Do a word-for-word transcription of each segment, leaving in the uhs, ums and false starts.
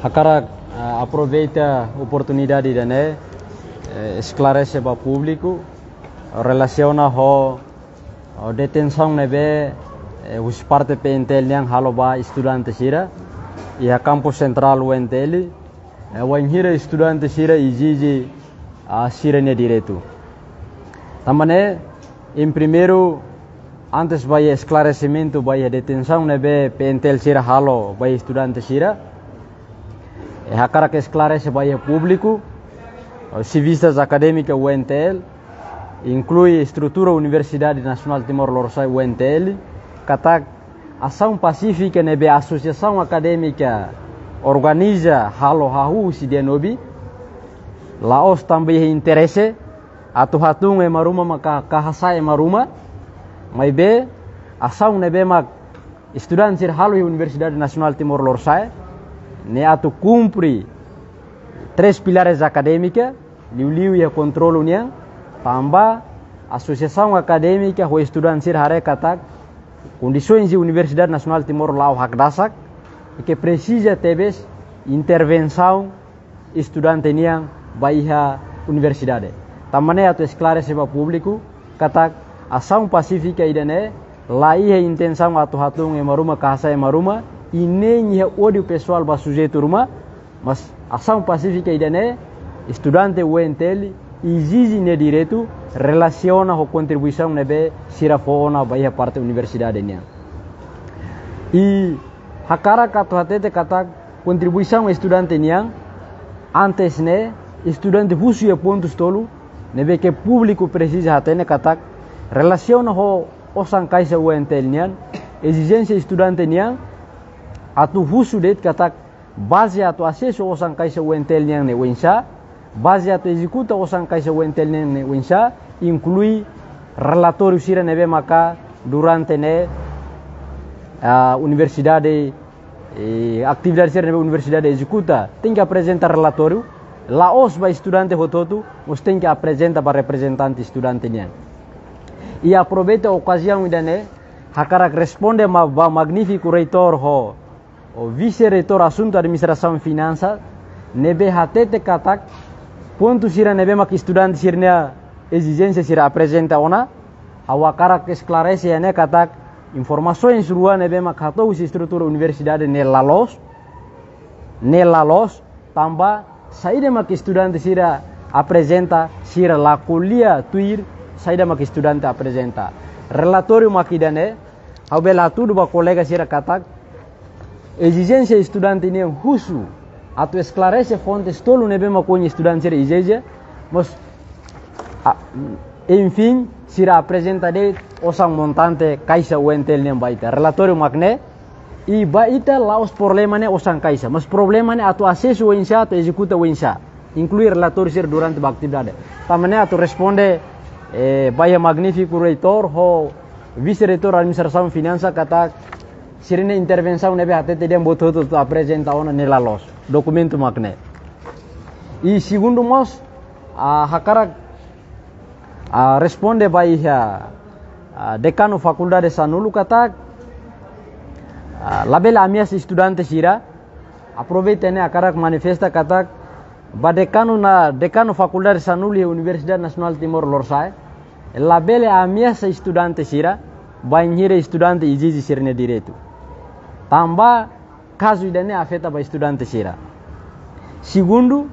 Hakarak, ah, aproveita oportunidade ida-ne'e, eh, esklarese ba públiku relasiona ho, ho detensaun ne'ebé, eh, husi parte P N T L nian halo ba estudante sira iha kampus sentrál U N T L, eh, wainhira estudante sira ezije, ah, sira-nia direitu. Tanba ne'e, em primeiru, antes ba iha esklaresimentu ba iha detensaun ne'ebé P N T L sira halo ba iha estudante sira, eh, hakarak esklarese ba iha públiku, eh, sivistas akadémika U N T L, inklui estrutura Universidade Nasionál Timor Lorosa'e U N T L, katak asaun pasífika ne'ebé asosiasaun akadémika organiza halo hahú husi dia nobis, la'ós tanba iha interese atu hatún ema ruma maka ka hasa'e ema ruma, maibé asaun ne'ebé mak estudante sira halo iha Universidade Nasionál Timor Lorosa'e ne'e atu kumpre três pilares akadémika, liuliu iha kontrolu nian, tanba asosiasaun akadémika ho estudante sira haree katak kondisoens iha Universidade Nasionál Timor la'o hakdasak, i ke presiza tebes intervensaun estudante nian ba iha universidade. Tanba ne'e atu esklarese ba públiku katak asaun pasífika ida-ne'e la iha intensaun atu hatún ema ruma ka hasa'e ema ruma, i nein iha ódiu pesoál ba sujeitu ruma, mas asaun pasífika ida-ne'e estudante U N T L ezije nia direitu relasiona ho kontribuisaun ne'ebé sira fó ona ba iha parte universidade nian. I hakarak atu hatete katak kontribuisaun estudante nian, antes ne'e, estudante husu iha pontus tolu ne'ebé ke públiku presiza hatene katak relasiona ho osan kaixa U N T L nian, ezijénsia estudante nian atu husu de'it katak baze atu asesu osan kaixa U N T L nian ne'e oinsá, baze atu ezekuta osan kaixa U N T L nian ne'e oinsá, inklui relatóriu sira ne'ebé maka durante ne'e, ah, universidade, eh, atividade sira ne'ebé universidade ezekuta, tenke aprezenta relatóriu, la'ós ba estudante hotu-hotu, mas tenke aprezenta ba reprezentante estudante nian. I aproveita okaziaun ida-ne'e, hakarak responde ma-, ba magnífiku reitór ho, ho vise-reitór asuntu administrasaun finansa, ne'ebé hatete katak pontu sira ne'ebé mak estudante sira-nia ezijénsia sira aprezenta ona, ha'u hakarak esklarese iha ne'e katak informasoens rua ne'ebé mak hato'o husi estrutura universidade ne'e la loos, ne'e la loos, tanba saida mak estudante sira aprezenta, sira la ko'alia tuir saida mak estudante aprezenta. Relatóriu mak ida-ne'e, ha'u bele hatudu ba kolega sira katak ezijénsia estudante nian husu atu esklarese fontes tolu ne'ebé mak ohin estudante sira ezije, mas, ah, enfin, sira aprezenta de'it osan montante kaixa U N T L nian ba ita. Relatóriu mak ne'e, i ba ita la'ós problema ne'e osan kaixa, mas problema ne'e atu asesu oinsá, atu ezekuta oinsá, inklui relatóriu sira durante ba atividade. Tanba ne'e atu responde, eh, ba iha magnífiku reitór ho vise-reitór administrasaun finansa katak sira-nia intervensaun ne'ebé hatete dehan buat hotu-hotu aprezenta ona ne'e la loos. Dokumentu mak ne'e. I segundu mós, ah, hakarak, ah, responde ba iha, ah, dekanu fakuldade sanulu katak, ah, labele ameasa estudante sira, aproveita ne'e hakarak manifesta katak ba dekanu na, dekanu fakuldade sanulu iha Universidade Nasionál Timor Lorosa'e, labele ameasa estudante sira, bainhira estudante ezije sira-nia direitu. Tanba kazu ida-ne'e afeta ba estudante sira. Segundu,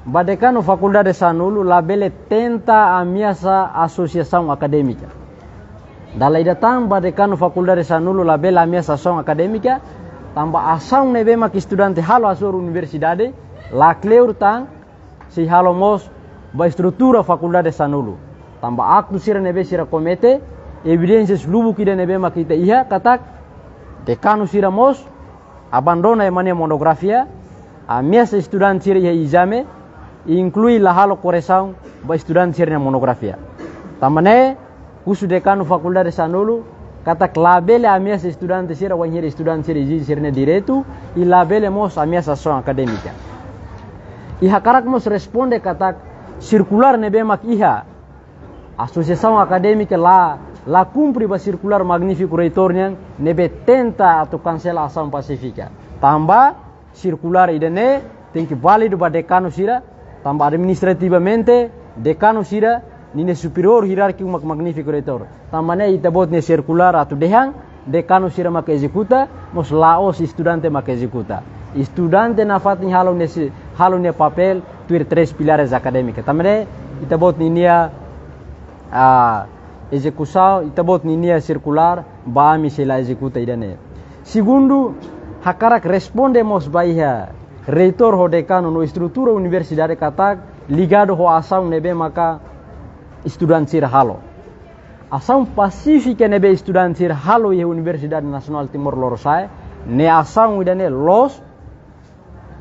ba dekanu fakuldade sanulu labele tenta ameasa asosiasaun akadémika. Dala ida tan ba dekanu fakuldade sanulu labele ameasa asaun akadémika, tanba asaun ne'ebé mak estudante halo hasoru universidade, la kleur tan sei halo mós ba estrutura fakuldade sanulu. Tanba aktu sira ne'ebé sira komete, evidénsias lubuk ida ne'ebé mak ita iha katak dekanu sira mós abandona ema nia monografia, ameasa estudante sira iha ezame, inklui la halo koresaun ba estudante sira-nia monografia. Tanba ne'e, husu dekanu fakuldade sanulu katak labele ameasa estudante sira, wainhira estudante sira ezije sira-nia direitu, i labele mós ameasa asaun akadémika. I hakarak mós responde katak sirkulár ne'ebé mak iha, asosiasaun akadémika la, la kumpre ba sirkulár magnífiku reitór nian ne'ebé tenta atu kansela asaun pasífika. Tanba Sirkulár ida-ne'e tenke válidu ba dekanu sira, tanba administrativamente dekanu sira ninia superiór hierárkiku mak magnífiku reitór. Tanba ne'e ita-boot nia sirkulár atu dehan, dekanu sira mak ezekuta, mós la'ós estudante mak ezekuta. Estudante nafatin halo nia si-, halo nia papél tuir três pilares akadémika. Tanba ne'e ita-boot ninia, ah, ezekusaun, ita-boot ninia sirkulár ba ami sei la ezekuta ida-ne'e. Segundu, hakarak responde mós ba iha reitór ho dekanu no estrutura universidade katak ligadu ho asaun ne'ebé maka estudante sira halo. Asaun pasífika ne'ebé estudante sira halo iha Universidade Nasionál Timor Lorosa'e, ne'e asaun ida-ne'e loos,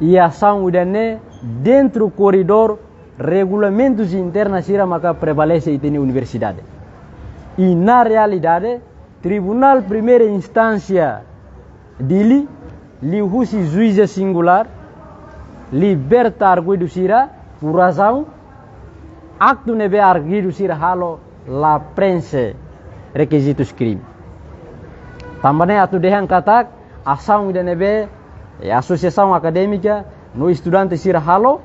i asaun ida-ne'e dentru koridór regulamentus interna sira maka prevalese iha ita-nia universidade. I na realidade, Tribunál Primeira Instánsia Dili, liuhusi juíza singulár, liberta arguidu sira, por razaun aktu ne'ebé arguidu sira halo la preenxe rekizitus krime. Tanba ne'e atu dehan katak, asaun ida ne'ebé, eh, asosiasaun akadémika no estudante sira halo,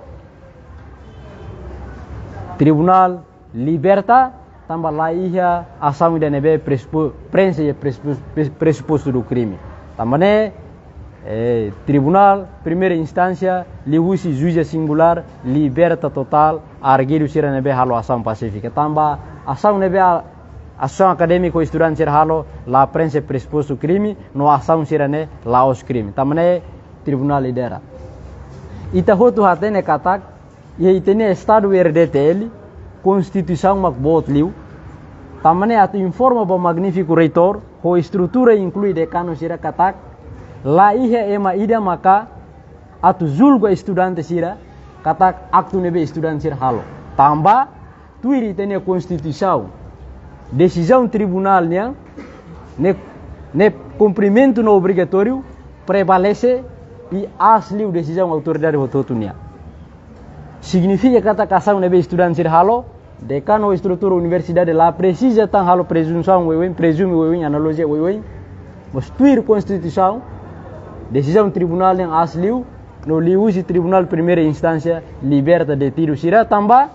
tribunál liberta, tanba la iha asaun ida ne'ebé presupo-, preenxe iha presupo-, pres-, presupostu do krime. Tanba ne'e, eh, Tribunál Primeira Instánsia, liuhusi juíza singulár, liberta totál arguidu sira ne'ebé halo asaun pasífika. Tanba asaun ne'ebé a-, asaun akadémika ho estudante sira halo la preenxe presupostu krime, no asaun sira-ne'e la'ós krime. Tanba ne'e tribunál libera. Ita hotu hatene katak, iha ita-nia Estadu R D T L, Konstituisaun mak boot liu. Tanba ne'e atu informa ba magnífiku reitór, ho estrutura inklui dekanu sira katak, la iha ema ida maka atu julga estudante sira, katak aktu ne'ebé estudante sira halo. Tanba, tuir ita-nia Konstituisaun, desizaun tribunál nian, ne'e, ne'e kumprimentu no obrigatóriu, prevalese i aas liu desizaun autoridade hotu-hotu nian. Signifika katak asaun ne'ebé estudante sira halo, dekanu estrutura universidade la presiza tan halo prezunsaun oioin, prezume oioin, analojia oioin. Mas tuir Konstituisaun, desizaun tribunál nian aas liu, no liuhusi Tribunál Primeira Instánsia liberta detidu sira tanba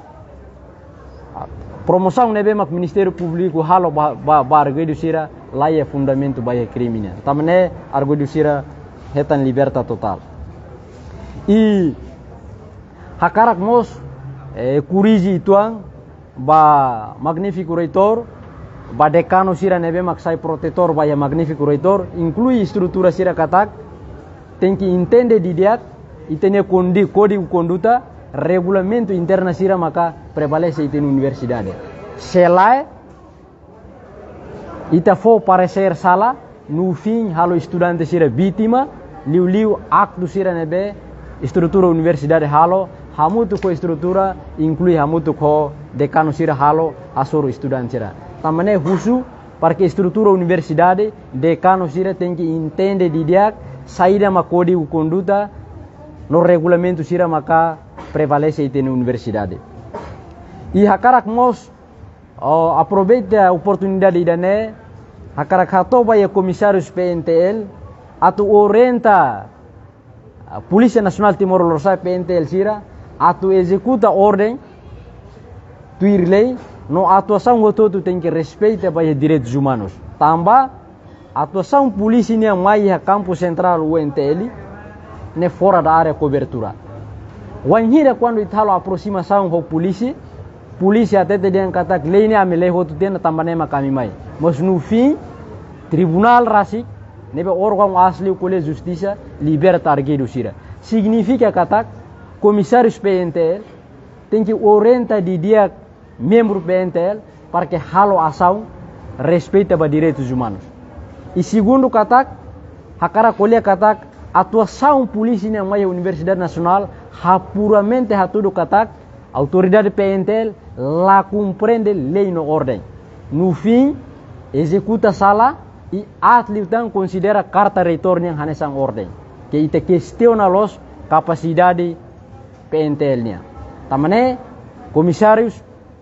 promosaun ne'ebé mak Ministériu Públiku halo ba, ba, ba arguidu sira la iha fundamentu ba iha krime nian. Tanba ne'e arguidu sira hetan liberta totál. I hakarak mós, eh, korrije uitoan ba magnífiku reitór, ba dekanu sira ne'ebé mak sai protetór ba iha magnífiku reitór, inklui estrutura sira katak, tenke entende didi'ak, ita-nia kondi-, kódigu konduta, regulamentu interna sira maka prevalese iha ita-nia universidade. Se lae, ita fó paresér sala, no fin halo estudante sira vítima, liuliu aktu sira ne'ebé estrutura universidade halo, hamutuk ho estrutura, inklui hamutuk ho dekanu sira halo, hasoru estudante sira. Tanba ne'e husu, para ke estrutura universidade, dekanu sira tenke entende didi'ak, saida mak kódigu konduta, no regulamentu sira maka prevalese iha ita-nia universidade. I hakarak mós, oh, aproveita oportunidade ida-ne'e, hakarak hato'o ba iha komisáriu P N T L, atu orienta, ah, Polísia Nasionál Timor Lorosa'e P N T L sira, atu ezekuta orden tuir lei, no atuasaun hotu-hotu tenke respeita ba iha direitus umanus. Tanba, atuasaun polísia nian mai iha kampu sentrál U N T L, ne'e fora da área kobertura. Wainhira kuandu ita halo aprosimasaun ho polísia, polísia hatete dehan katak lei ne'e ami lee hotu tiha ona tanba ne'e mak ami mai. Mas no fin, tribunál rasik, ne'ebé órgaun aas liu ko'alia justisa, liberta arguidu sira. Signifika katak, komisáriu P N T L, tenke orienta didi'ak membru P N T L, para ke halo asaun respeita ba direitus umanus. I segundu katak, hakarak ko'alia katak, atuasaun polísia nian mai iha Universidade Nasionál, hapuramente hatudu katak, autoridade P N T L la komprende lei no orden. No fin, ezekuta sala, i aat liután konsidera karta reitór nian hanesan orden. Ke ita kestiona loos kapasidade P N T L nian. Tanba ne'e, komisáriu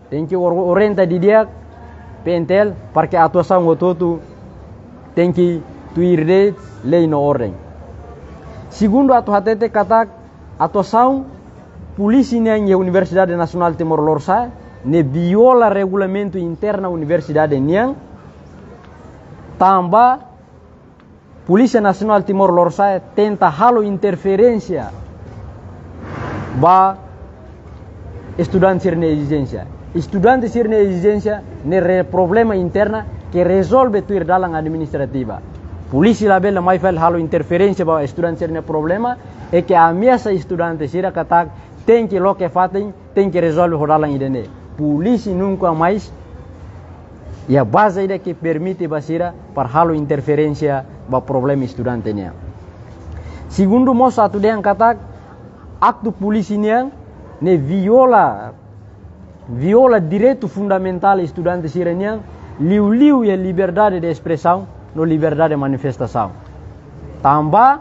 tenke or-, orienta didi'ak P N T L para ke atuasaun hotu-hotu tenke tuir de'it lei no orden. Segundu, atu hatete katak atuasaun polísia nian iha Universidade Nasionál Timor Lorosa'e ne'e viola regulamentu interna universidade nian, tanba Polísia Nasionál Timor Lorosa'e tenta halo interferénsia ba estudante sira-nia ezijénsia. Estudante sira-nia ezijénsia ne'e re-, problema interna ke rezolve tuir dalan administrativa. Polísia labele mai fali halo interferénsia ba estudante sira-nia problema, i ke ameasa estudante sira katak tenke loke fatin, tenke rezolve ho dalan ida-ne'e. Polísia nunka mais iha baze ida ke permite ba sira para halo interferénsia ba problema estudante nian. Segundu, mós atu dehan katak aktu polísia nian ne'e viola, viola direitu fundamentál estudante sira-nian, liuliu iha liberdade de espresaun no liberdade de manifestasaun. Tanba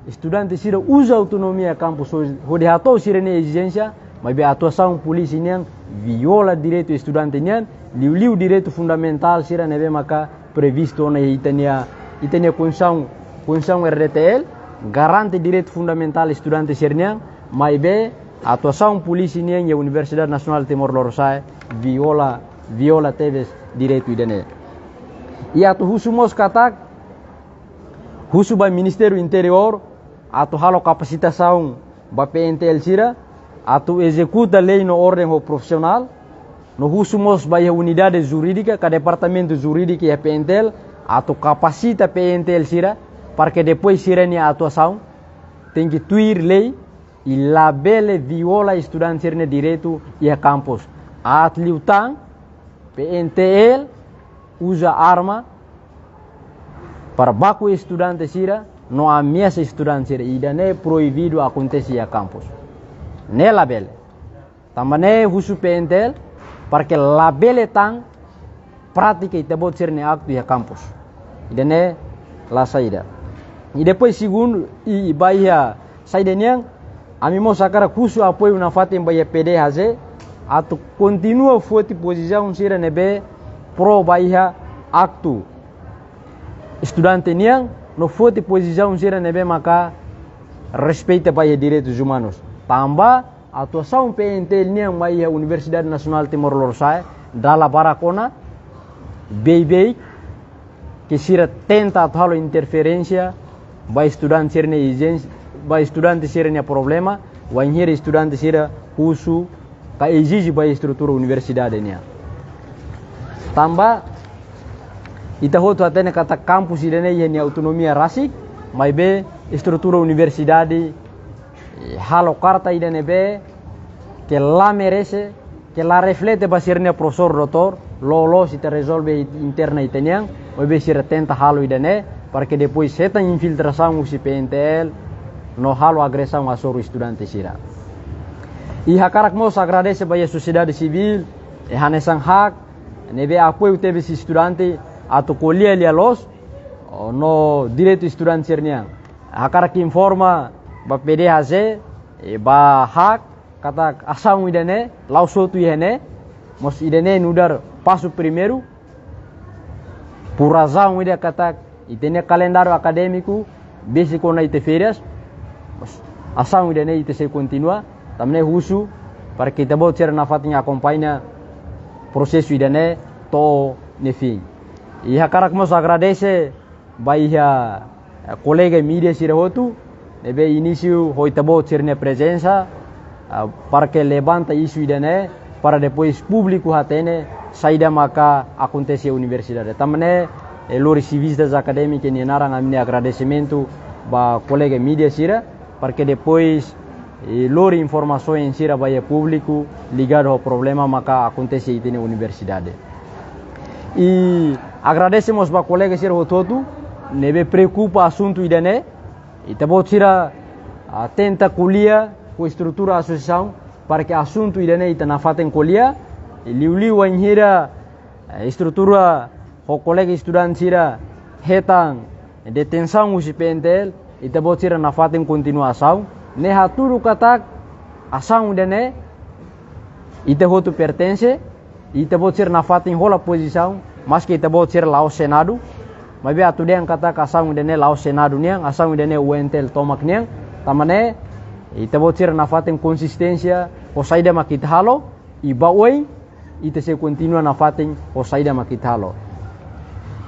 estudante sira uza autonomia kampus ho-, hodi hato'o sira-nia ezijénsia, maibé atuasaun polísia nian viola direitu estudante nian, liuliu direitu fundamentál sira ne'ebé maka previstu ona iha ita-nia, ita-nia Konstituisaun, Konstituisaun R D T L, garante direitu fundamentál estudante sira-nian, maibé atuasaun polísia nian iha Universidade Nasionál Timor Lorosa'e viola, viola tebes direitu ida-ne'e. I atu husu mós katak, husu ba Ministériu Interiór atu halo kapasitasaun ba P N T L sira atu ezekuta lei no orden ho profisionál, no husu mós ba iha unidade jurídika ka departamentu jurídika iha P N T L atu kapasita P N T L sira, para ke depois sira-nia atuasaun tenke tuir lei i labele viola estudante sira-nia direitu iha kampus. Aat liután, P N T L uza arma para baku estudante sira no ameasa estudante sira. Ida-ne'e proibidu akontese iha kampus. Ne'e labele. Tanba ne'e husu P N T L para ke labele tan pratika ita-boot sira-nia aktu iha kampus. Ida-ne'e la saida. I depois segundu, i, i ba iha saida nian, ami mós hakarak husu apoiu nafatin ba iha P D H J atu kontinua foti pozisaun sira ne'ebé pro ba iha aktu estudante nian, no foti pozisaun sira ne'ebé maka respeita ba iha direitus umanus. Tanba atuasaun P N T L nian mai iha Universidade Nasionál Timor Lorosa'e dala barak ona, beibeik ke sira tenta atu halo interferénsia ba estudante sira-nia ezijénsia, ba estudante sira-nia problema, wainhira estudante sira husu ka ezije ba estrutura universidade nian. Tanba ita hotu hatene katak kampus ida-ne'e iha nia autonomia rasik, maibé estrutura universidade, eh, halo karta ida ne'ebé ke la merese, ke la reflete ba sira-nia profesór, doutór, loloos ita rezolve interna ita-nian, maibé sira tenta halo ida-ne'e, para ke depois hetan infiltrasaun husi P N T L, no halo agresaun hasoru estudante sira. I hakarak mós agradese ba iha sosiedade sivíl, i hanesan HAK, ne'ebé apoiu tebes estudante atu ko'alia lia-loos, no direitu estudante sira-nian. Hakarak informa ba P D H J, i ba HAK, katak asaun ida-ne'e la'ós hotu iha ne'e, mós ida-ne'e nu'udar pasu primeiru, por razaun ida katak ita-nia kalendáriu akadémiku besik ona ita férias, mós asaun ida-ne'e ita sei kontinua, tanba ne'e husu para ke ita-boot sira nafatin akompaña prosesu ida-ne'e to'o nia fin. I hakarak mós agradese ba iha, eh, kolega mídia sira hotu, ne'ebé inisiu ho ita-boot sira-nia prezensa, ah, para ke levanta isu ida-ne'e, para depois públiku hatene saida maka akontese iha universidade. Tanba ne'e, eh, lori Civistas Académica nia naran ami-nia agradesimentu ba kolega mídia sira, para ke depois, eh, lori informasaun sira ba iha públiku ligadu ho problema maka akontese iha ita-nia universidade. I agradese mós ba kolega sira hotu-hotu ne'ebé preokupa asuntu ida-ne'e. Ita-boot sira, ah, tenta ko'alia ho estrutura asosiasaun para ke asuntu ida-ne'e ita nafatin ko'alia. I liuliu wainhira, eh, estrutura ho kolega estudante sira hetan detensaun husi P N T L, ita-boot sira nafatin kontinua asaun. Ne'e hatudu katak asaun ida-ne'e ita hotu pertense, ita-boot sira nafatin hola pozisaun, maske ita-boot sira la'ós Senadu, Maibé atu dehan katak asaun ida-ne'e la'ós Senadu nian, asaun ida-ne'e U N T L tomak nian. Tanba ne'e, ita-boot sira nafatin konsisténsia, ho saida mak ita halo, i ba oin, ita sei kontinua nafatin ho saida mak ita halo.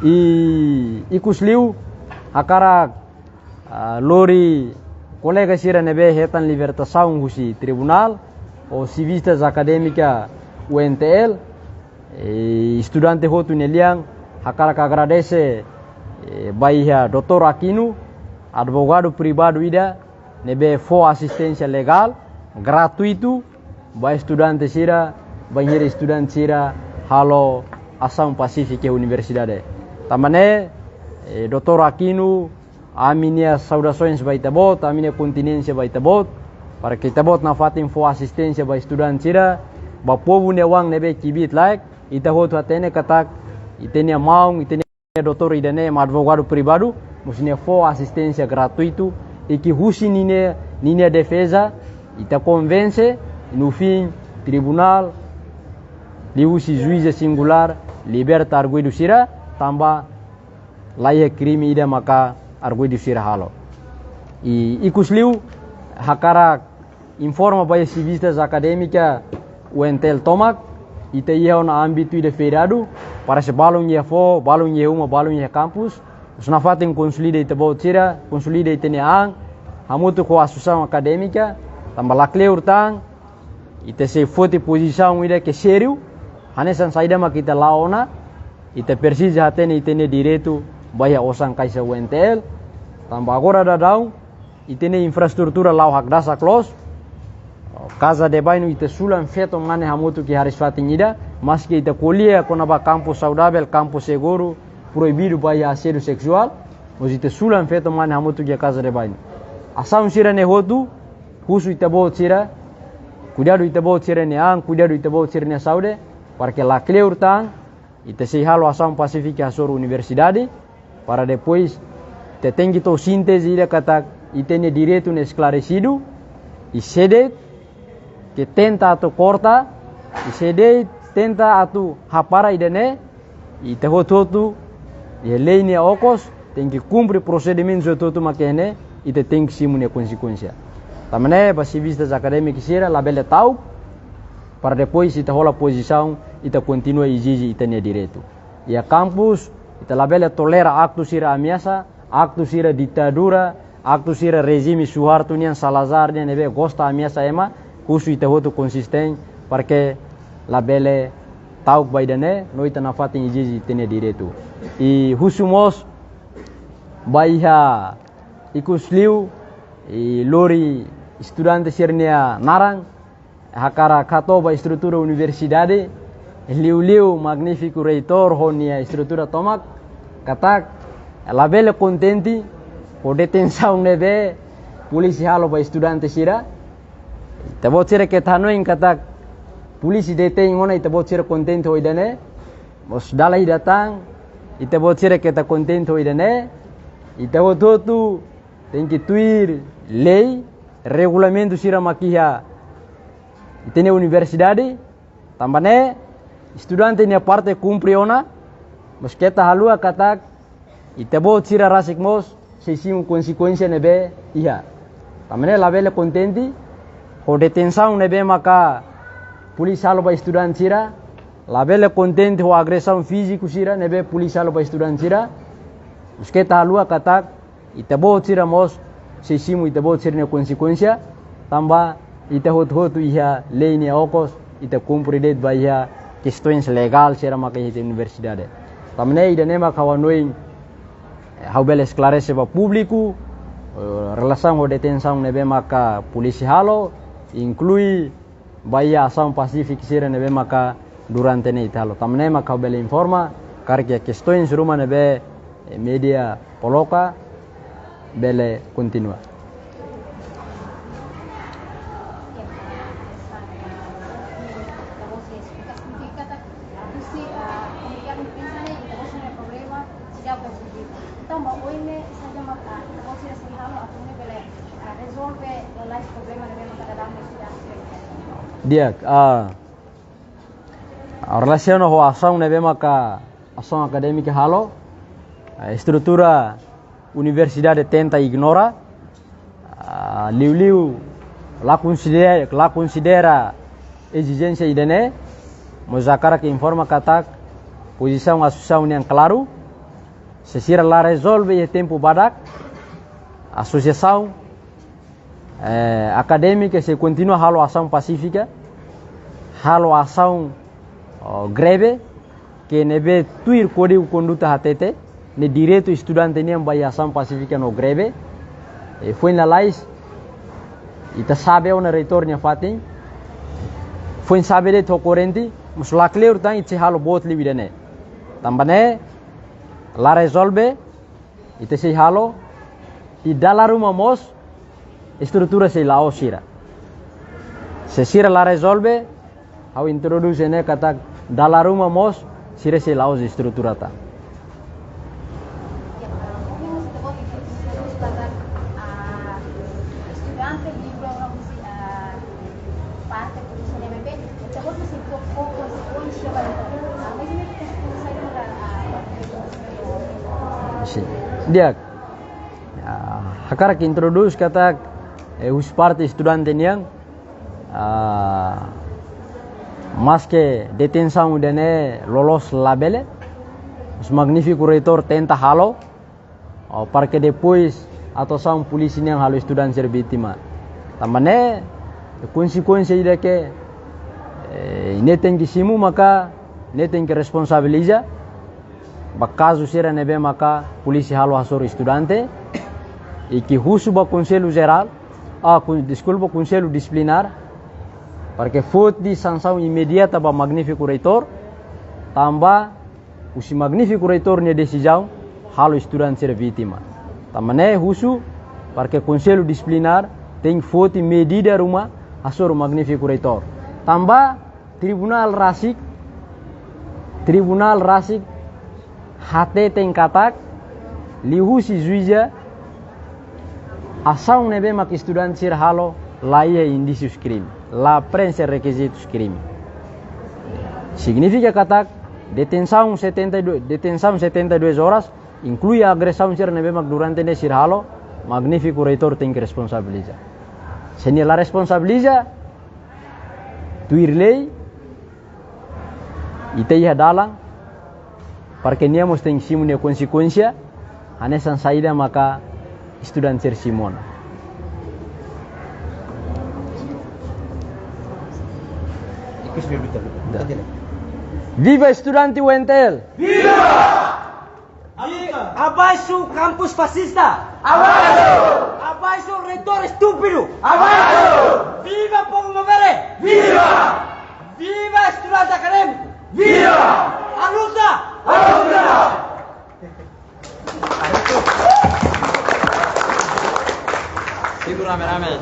I, ikusliu, hakarak, ah, lori kolega sira ne'ebé hetan libertasaun husi tribunál, ho sivistas akadémika U N T L, i estudante hotu nia lian, hakarak agradese, eh, ba iha doutór Aquino, advogadu privadu ida, ne'ebé fó asisténsia legál, gratuitu, ba estudante sira, bainhira estudante sira halo asaun pasífika iha universidade. Tanba ne'e, eh, doutór Aquino, ami-nia saudasoens ba ita-boot, ami-nia kontinénsia ba ita-boot, para ke ita-boot nafatin fó asisténsia ba estudante sira, ba povu nia oan ne'ebé kbiit-laek, ita hotu hatene katak, ita-nia maun, ita-nia doutór ida-ne'e mak advogadu privadu, mós nia fó asisténsia gratuitu, i ke husi ninia, ninia defeza, ita konvense, no fin, tribunál, liuhusi juíza singulár, liberta arguidu sira, tanba laiha krime ida maka arguidu sira halo. I, ikusliu, hakarak informa ba iha sivistas akadémika U N T L tomak, ita iha ona ámbitu ida feriadu, parese balun iha foho, balun iha uma, balun iha kampus, mós nafatin konsolida ita-boot sira, konsolida ita-nia an, hamutuk ho asosiasaun akadémika, tanba lakleur tan, ita sei foti pozisaun ida ke sériu, hanesan saida mak ita la'o ona, ita presiza hatene ita-nia direitu ba iha osan kaixa U N T L, tanba agora daudaun, ita-nia infraestrutura la'o hakdasak loos, kaza de bañu ita sulan feto mane hamutuk iha hariis-fatin ida, maski ita ko'alia kona-ba kampus saudavel, kampus seguru, proibidu ba iha asédiu seksuál, mós ita sulan feto mane hamutuk iha kaza de bañu. Asaun sira-ne'e hotu, husu ita-boot sira, kuidadu ita-boot sira-nia an, kuidadu ita-boot sira-nia saúde, para ke lakleur tan, ita sei halo asaun pasífika hasoru universidade, para depois ita tenke tau sínteze ida katak ita-nia direitu ne'e esklaresidu, i sé de'it ke tenta atu korta, i sé de'it tenta atu hapara ida-ne'e, ita hotu-hotu, iha lei nia okos, tenke kumpre prosedimentu hotu-hotu mak iha ne'e, ita tenke simu nia konsekuénsia. Tanba ne'e, ba sivistas akadémika sira, labele ta'uk, para depois ita hola pozisaun, ita kontinua ezije ita-nia direitu. Iha kampus, ita labele tolera aktu sira ameasa, aktu sira ditadura, aktu sira rejime Suharto nian, Salazar nian ne'ebé gosta ameasa ema, husu ita hotu konsisten, para ke labele ta'uk ba ida-ne'e, no ita nafatin ezije ita-nia direitu. I husu mós, ba iha ikusliu, i lori estudante sira-nia naran, hakarak hato'o ba estrutura universidade, liuliu magnífiku reitór ho nia estrutura tomak, katak labele kontente ho detensaun ne'ebé polísia halo ba estudante sira. Ita-boot sira keta hanoin katak polísia detein ona ita-boot sira kontente ho ida-ne'e, mós dala ida tan, ita-boot sira keta kontente ho ida-ne'e, ita hotu-hotu tenke tuir lei, regulamentu sira mak iha ita-nia universidade, tanba ne'e estudante nia parte kumpre ona, mós keta haluha katak ita-boot sira rasik mós sei simu konsekuénsia ne'ebé iha. Tanba ne'e labele kontente ho detensaun ne'ebé maka polísia halo ba estudante sira, labele kontente ho agresaun fíziku sira ne'ebé polísia halo ba estudante sira, mós keta haluha katak ita-boot sira mós sei simu ita-boot sira-nia konsekuénsia, tanba ita hotu-hotu iha lei nia okos, ita kumpre de'it ba iha kestoens legál sira maka iha ita universidade. Tanba ne'e ida-ne'e maka ha'u hanoin, eh, ha'u bele esklarese ba públiku, eh, relasaun ho detensaun ne'ebé maka polísia halo, inklui ba iha asaun pasífika sira ne'ebé maka durante ne'e ita halo. Tanba ne'e maka ha'u bele informa, karik iha kestoens ruma ne'ebé, eh, média koloka, bele kontinua. Entaun, ba oin ne'e saida mak ita-boot sira sei halo atu nune'e bele, ah, rezolve lalais problema ne'ebé maka daudaun ne'e sei. Di'ak, ah, relasiona ho asaun ne'ebé maka asaun akadémika halo, Estrutura universidade tenta ignora, ah, liuliu la konsidera, la konsidera ezijénsia ida-ne'e, mas hakarak informa katak pozisaun asosiasaun nian klaru, se sira la rezolve iha tempu badak, asosiasaun, eh, akadémika sei kontinua halo asaun pasífika, halo asaun, oh, greve, ke ne'ebé tuir kódigu konduta hatete, ne'e direitu estudante nian ba iha asaun pasífika no greve. E foin lalais, ita sabe ona reitór nia fatin, foin sabe de'it ho korrente, mas la kleur tan ita sei halo boot liu ida-ne'e. Tanba ne'e, la rezolve, ita sei halo, i dala ruma mós, estrutura sei la'o sira. Se sira la rezolve, ha'u introdús ne'e katak dala ruma mós, sira sei la'o estrutura tan. Estudante livre, ah, parte polísia ne'ebé, ita-boot mós iha konsekuénsia ba ita. Ah, mas ini kita selesai dengan, ah, parte polísia. Sin. Di'ak, ah, hakarak introdús katak, eh, husi parte estudante nian, ah, maske detensaun ida-ne'e loloos labele, mas magnífiku reitór tenta halo, oh, para ke depois atuasaun polísia nian halo estudante sira vítima. Tanba ne'e, konsekuénsia ida ke, eh, ne'e tenke simu maka, ne'e tenke responsabiliza ba kazu sira ne'ebé maka polísia halo hasoru estudante, i ke husu ba Konsellu Jerál, ah, kon-, deskulpa, Konsellu Disiplinár, para ke foti sansaun imediata ba magnífiku reitór, tanba husi magnífiku reitór nia desizaun halo estudante sira vítima. Tanba ne'e husu para ke Konsellu Disiplinár tenke foti medida ruma hasoru magnífiku reitór. Tanba tribunál rasik, tribunál rasik hateten katak, liuhusi juíza, asaun ne'ebé mak estudante sira halo la iha indísius krime, la preenxe rekizitus krime. Signifika katak detensaun setenta e dois, detensaun setenta e duas horas, inklui agresaun sira ne'ebé mak durante ne'e sira halo, magnífiku reitór tenke responsabiliza. Se nia la responsabiliza, tuir lei, ita iha dalan, para ke nia mós tenke simu nia konsekuénsia, hanesan saida maka estudante sira simu ona. Viva estudante U N T L! Viva! Abaixo campus fascista! Abaixo! Abaixo reitór estúpido! Abaixo! Viva povu maubere! Viva! Viva estudante akadémiku! Viva! A luta! A luta! Sigo rame-rame.